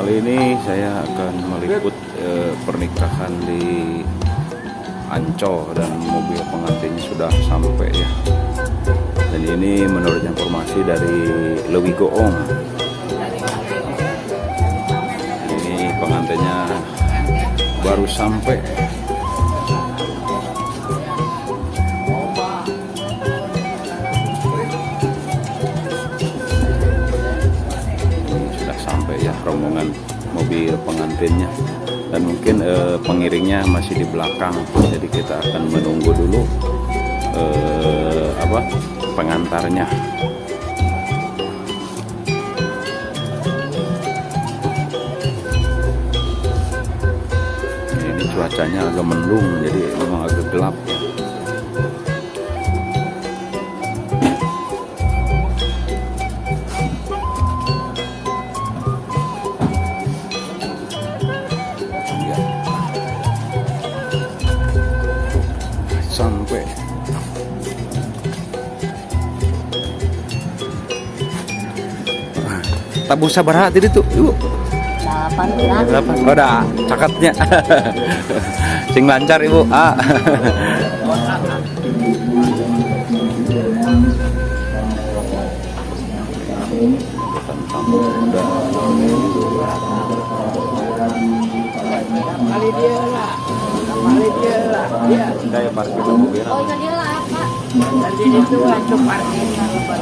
Kali ini saya akan meliput pernikahan di Ancol dan mobil pengantinnya sudah sampai ya. Dan ini menurut informasi dari Leuwigoong. Ini pengantinnya baru sampai. Ini sudah sampai ya rombongan mobil pengantinnya, dan mungkin pengiringnya masih di belakang, jadi kita akan menunggu dulu apa pengantarnya. Ini cuacanya agak mendung, jadi memang agak gelap ya. Ya. Sampai. Tabuh sabaraha tadi tuh, Ibu? Delapan lah. Delapan. Oh, dah, caketnya. Sing lancar, Ibu. Ah. Tamu udah. Kali dia lah, kali dia lah, ya. Kayak parkir mobil. Oh, itu dia lah, Pak. Nanti itu aja parkirnya lebar.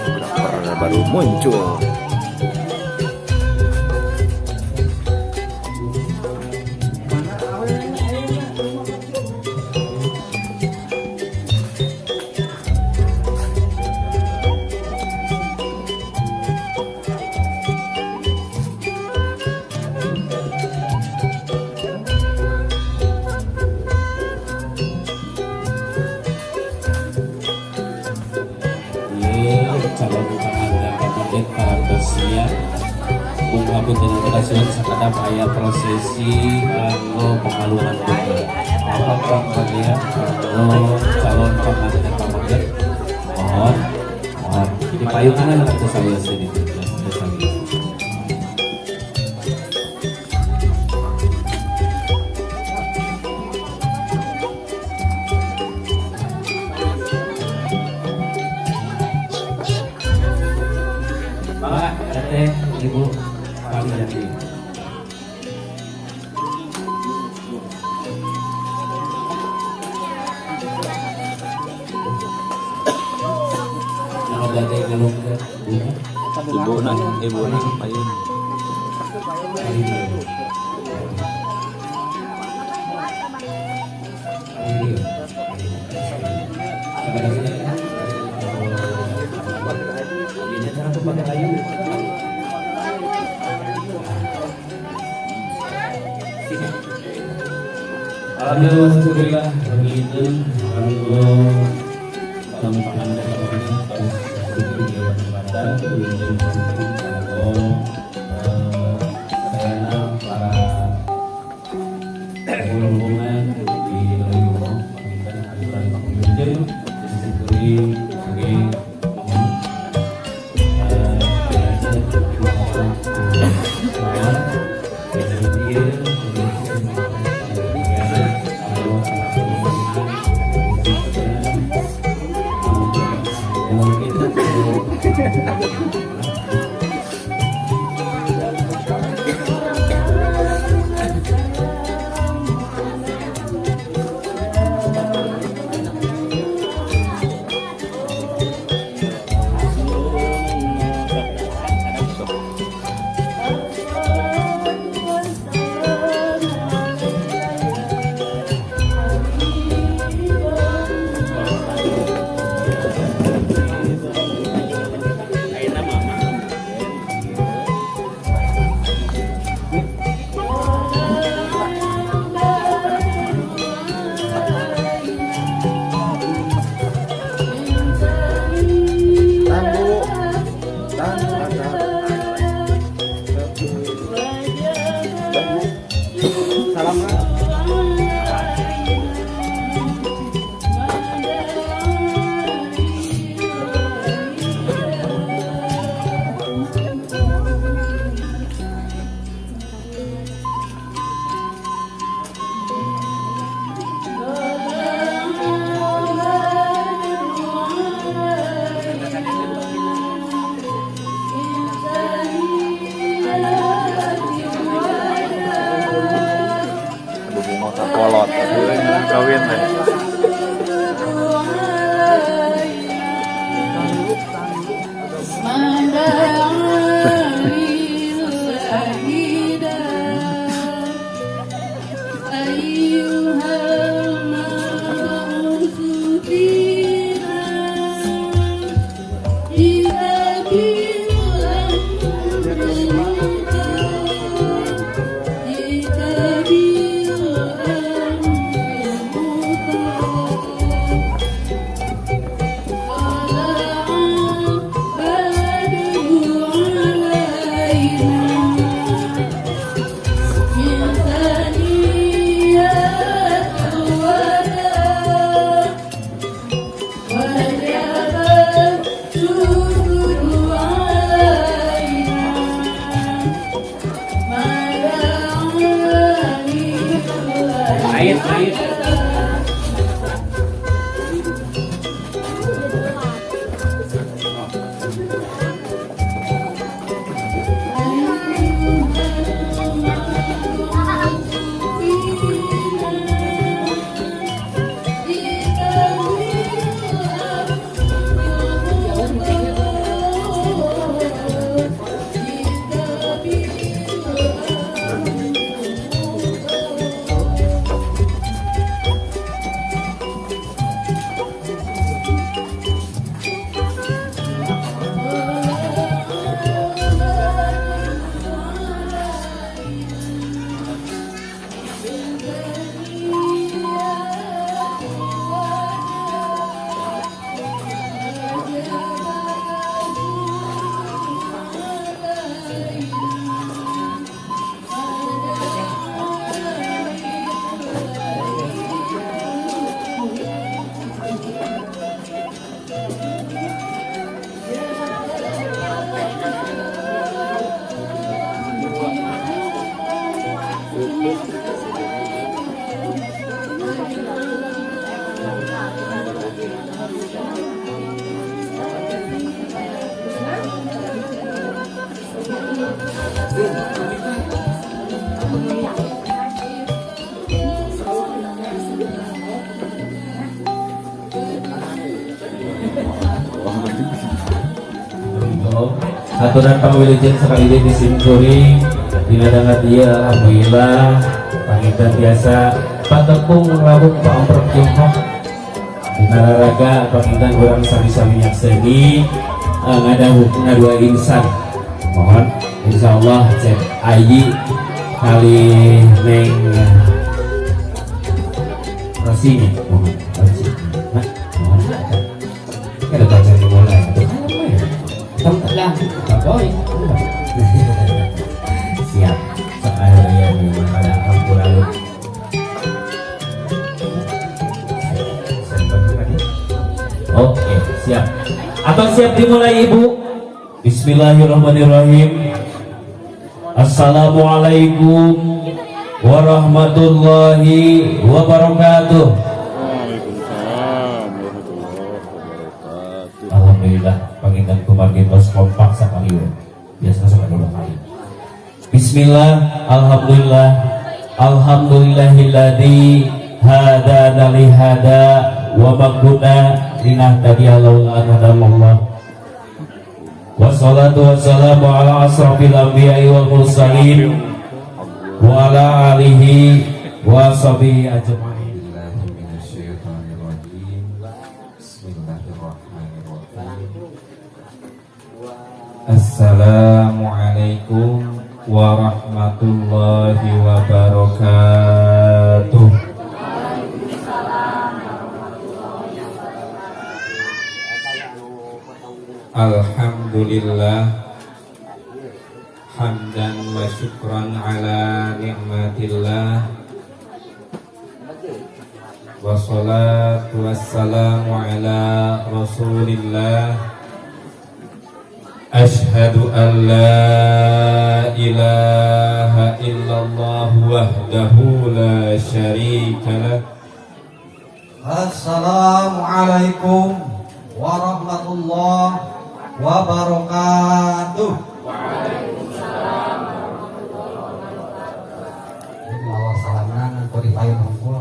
Fotografer baru muncul. Ieu calon pengantin pamanggih parantos siap. Mung hapunten kasihan sakedap aya prosesi kanggo pengalungan bunga. Mohon pangbagia kanggo calon pengantin pamanggih. Mohon, mohon dipayungan lah teu sawios di ditu. Teu sawios. Pak, Teteh, Ibu, Pak Jati. Nah, bade ngalungkeun bunga. Ibu na payun. Ayo. Ayo. Ini cara tuh pakai kayu. Alhamdulillah, begitu. Alhamdulillah, kami pengantin terus di kesempatan wilujeng kanggo sarana para rombongan di Leuwigoong panginten aturan wilujeng disyukuri oge mohon mohon ieu mungkin. Bunga ka kolot kawin teh. Ait, ait. Aturan pangwilujeng sekali deui di simkuring dina dangat ieu, alhamdulillah panginten biasa patepung rawuh paamprok Tiongkok dina raraga panginten urang sami-sami nyakseni ngadahu ngadua insan. Mohon insyaallah cek ayi kali neng Rosinya, mohon Rosi, nah mohon ada baca mulai atau apa ya. Tenang, boy. Siap. Soalnya ya pada lalu. Oke, siap. Atau siap dimulai, Ibu? Bismillahirrahmanirrahim. Assalamualaikum warahmatullahi wabarakatuh. Waalaikumsalam warahmatullahi wabarakatuh. Alhamdulillah panginten kumargi tos kompak sakali we. Biasa sampai dua kali. Bismillah, alhamdulillah, alhamdulillahilladzi hadana li hada wa ma kunna linahtadiya laula an hadanallah. Wassalatu wassalamu ala asrafil anbiya'i wal mursalin wa ala alihi wa sahbihi ajma'in. Billahi minasyaitonirrajim. Bismillahirrahmanirrahim. Assalamualaikum warahmatullahi wabarakatuh. Alhamdulillah hamdan wa syukran ala ni'matillah. Wassalatu wassalamu ala rasulillah. Ashhadu an la ilaha illallah wahdahu la syarika lah. Assalamualaikum warahmatullahi wabarakatuh. Waalaikumsalam. Ini awal salamna ngan. payun hungkul.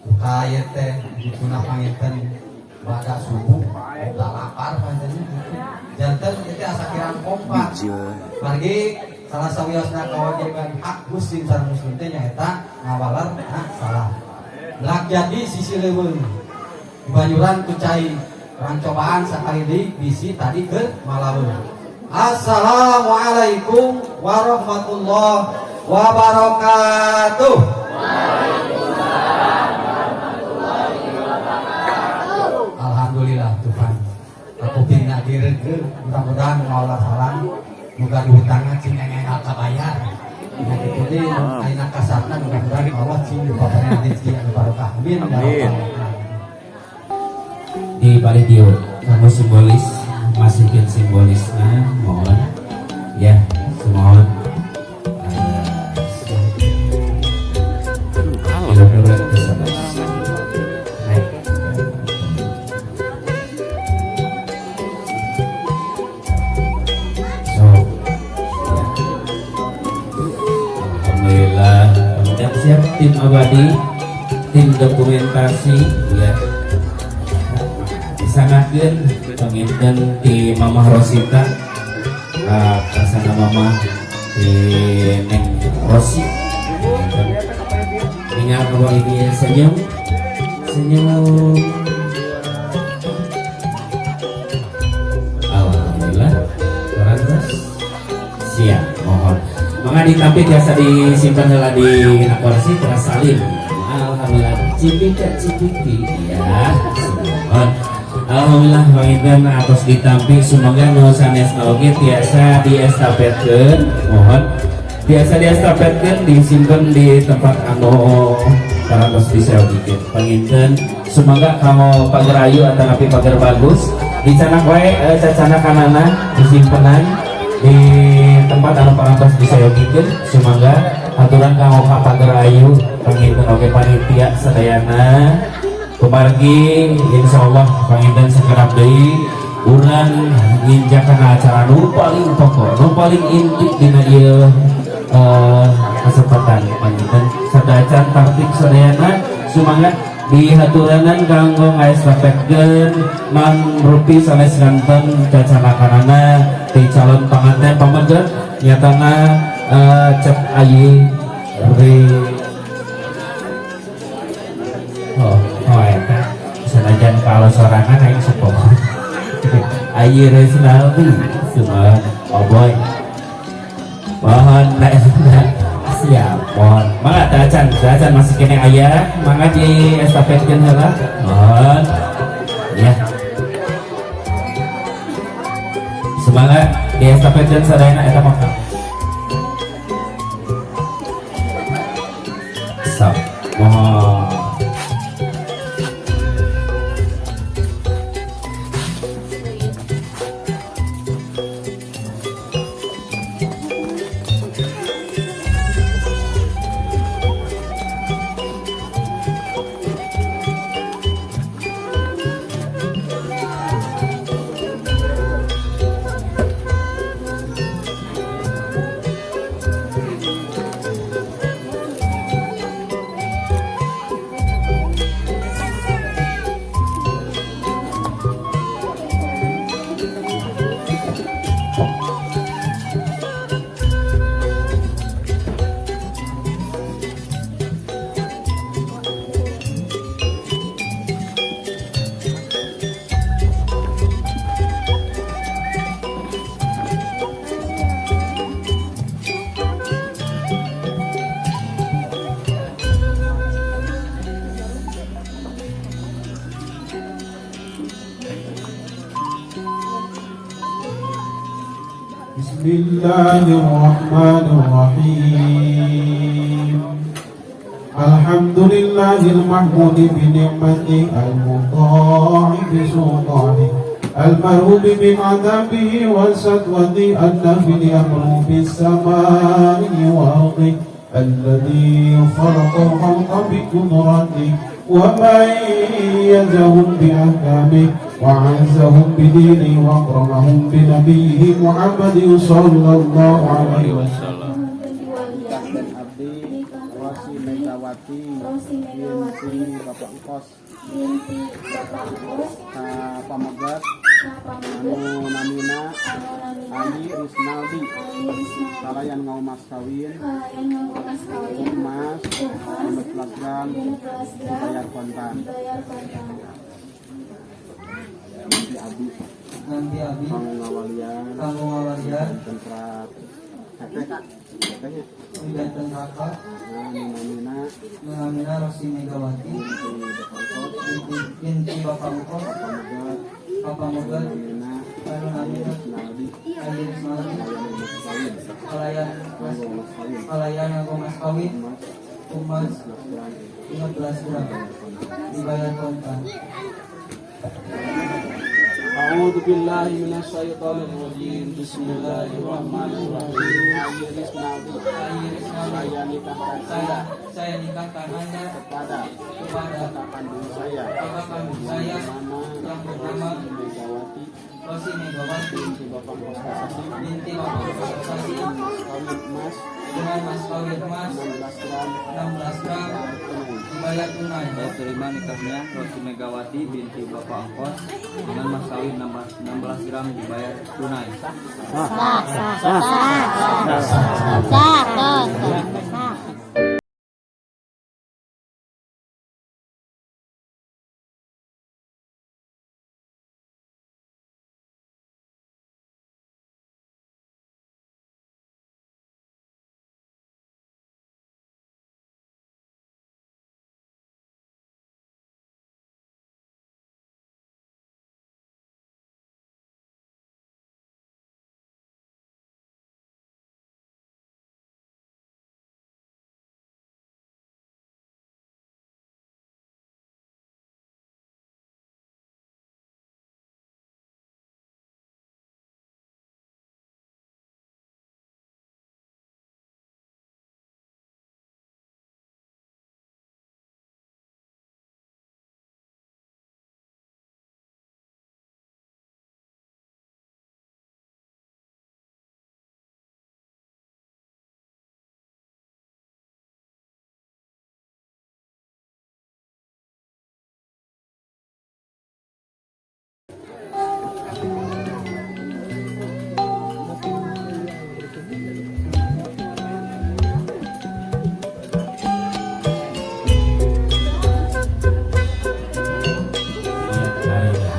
Duka ieu teh dituna panginten bada subuh udah lapar panjenengan gitu. Janten itu asa kirang kompak. Margi salah sawiosna kewajiban hak muslim sareng muslim teh nyaeta ngawaler hak salah. Lak jadi sisi leuweung. Dibanyuran ku cai urang cobaan sakali deui bisi tadi keur malaweung. Assalamualaikum warahmatullahi wabarakatuh. Alhamdulillah Tuhan. Aku pingna direugeuh, mudah-mudahan ngawaler salam muga dihutangna cing enggal kabayar. Nah kitu deui ayeuna kasarna mudah-mudahan Allah cing dipaparin rezeki anu barokah. Amin. Ya rabbal Amin. alamin. Di balik dieu kamu simbolis, masukin simbolisnya, mohon ya, mohon. Kira-kira ke naik. So ya. Alhamdulillah. Kemudian siap tim abadi, tim dokumentasi ya, disanggakeun panginten di Mamah Rosita, kasana Mamah di Neng Rosi. Ingat bahwa ibu ya, senyum senyum. Alhamdulillah kurang terus siap, mohon maka ditampi biasa disimpan heula di kursi teras salim. Alhamdulillah, cipika cipiki ya, mohon. Alhamdulillah panginten atos ditampi, semoga nu sanes oge tiasa diestafetkeun, mohon biasa diestafetkeun, disimpan di tempat anu parantos disayogikeun. Panginten semoga kamu pager ayu atau napi pager bagus dicanak wae, cacanakanana disimpenan di tempat anu parantos disayogikeun. Semoga aturan kanggo ka pager ayu, panginten oge panitia sadayana, kumargi insyaallah panginten sakedap deui urang nginjakan acara nu paling pokok, nu paling inti dina ieu kesempatan. Panginten sadacan tartib sadayana, sumangga dihaturanan kanggo ngaestafetkeun Mang Rupi sanes nganten cacanakanana ti calon panganten pameget nyatana Cep Ayi Re. Oh, eta sanajan kalau sorangan aing sepo Ayi Resnaldi semua. Oh boy, mohon siap, mohon mangga dacan dacan masih kene aya, mangga di estafetkeun heula, mohon ya, semangat di estafetkeun sadayana eta mah. Sok, mohon. بسم الله الرحمن الرحيم. الحمد لله المحمود بنعمته، المطاع بسلطانه، المرهوب من عذابه وسطوته، النافذ أمره في السماء والأرض، الذي خلق الخلق بقدرته وميزهم بأحكامه وعزهم بدينه وأكرمهم بنبيه محمد صلى الله عليه وسلم. Nikah dan abdi Rosi Megawati. Megawati Rosi Megawati binti Bapak Engkos binti Bapak Engkos ka pamegat ka pameget anu namina anu namina Ali Risnaldi Ali Risnaldi kalayan nganggo mas kawin kalayan nganggo mas kawin emas emas 15 gram 15 gram dibayar kontan. Dibayar kontan. Nanti abi Nanti abi kanggo ngawalian kanggo ngawalian tentara teteh tetehnya janten raka anu namina nu namina Rosi Megawati binti Bapak Engkos binti Bapak Engkos pamegat ka pamegat namina anu Ali namina Risnaldi Ali Risnaldi kalayan mas kawin kalayan nganggo mas kawin kalayan nganggo mas kawin emas emas 15 gram 15 gram dibayar kontan. أعوذ بالله من الشيطان الرجيم بسم الله الرحمن الرحيم. Ali Risnaldi, Ali Risnaldi, saya nikahkan saya nikahkan Anda kepada kepada kakak kandung saya kakak kandung saya nama yang bernama Megawati Rosi Megawati binti Bapak Engkos Kasasi binti Bapak Engkos Kasasi mas kawin emas dengan mas kawin emas 16 gram 16 gram tunai. Dibayar tunai. Saya terima nikahnya Rosi Megawati binti Bapak Angkos dengan mas kawin 16 gram dibayar tunai. Sah, sah, sah, sah, sah, sah.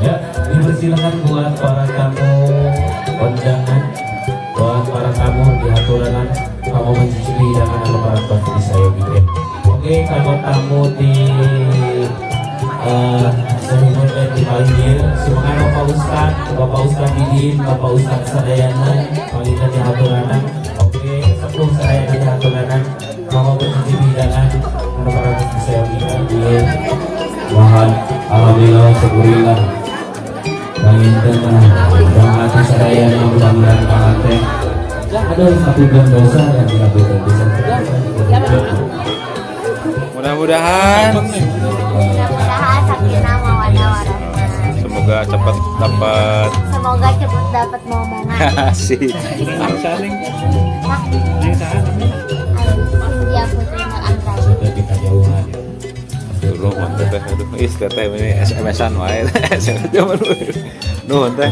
Ya, dipersilakan buat para tamu undangan, buat para tamu dihaturanan kanggo mencicipi hidangan anu parantos disayogi. Oke, kanggo tamu di sehubun dan dipanggil, silakan Bapak Ustad, Bapak Ustad Didin, Bapak Ustad Sadayana, panggilan dihaturanan. Oke, sepuh sadayana dihaturanan kanggo mencicipi hidangan anu parantos disayogi. Mohon alhamdulillah, syukurillah. Panginten doa sadayana, mudah-mudahan panganten. Aduh, satu bulan dosa yang dilakukan bisa. Mudah-mudahan Mudah-mudahan sakinah mawaddah warahmah. Semoga cepat dapat. Semoga cepat dapat momongan. Asik. Cynthia Putri Nur Anggreni. Sudah kita jauhan. Dulu mah teteh, aduh, ih teteh ini SMS-an wae. SMS zaman dulu. Nuhun teh.